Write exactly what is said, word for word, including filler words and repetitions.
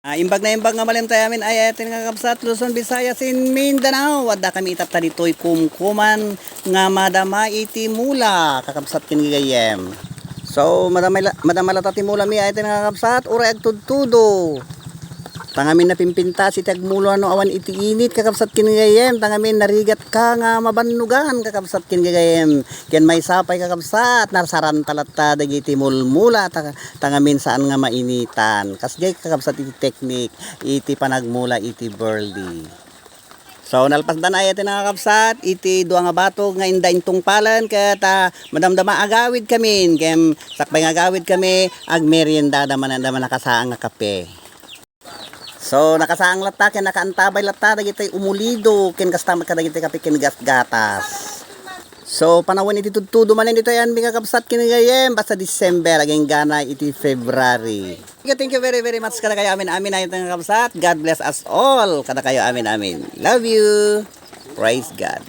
Ah, imbag na imbag nga malimtayamin ay atin nga kakabsat, Luzon, Visayas, in Mindanao. Adda kami itatta ditoy kumkuman nga madama iti mula, kakabsat ken gagayyem. So, madama la-, madama latta ti mula mi ay atin nga kakabsat, uray agtudtudo. Tangamin napimpintas iti agmula no awan iti init, kakabsat ken gagayyem. Tangamin narigat ka nga mabannugan, kakabsat ken gagayyem. Ken maysa pay, kakabsat, nasaranta latta dagiti mulmula, ta-, tangamin saan nga mainitan. Kasdiay, kakabsat, iti teknik iti panagmula iti barley. So, nalpasdan ay iti nga kakabsat, iti dua nga batog nga inda intungpalen, ket, ah, madamdama agawid kami, ken sakbay nga agawid kami, agmeriendada man, anda man nakasaang nga kape. So, nakasaang latta, ken nakaantabay latta dagiti umulido, ken kasta met kadagiti kape ken gatgatas. So, panawen iti tudtudo manen ditoy amin, kakabsat ken gagayyem, basta December, agingga na iti February. Thank you, thank you very, very much kadakayo amin-amin ay nga kabsat. God bless us all. Kadakayo amin-amin. Love you. Praise God.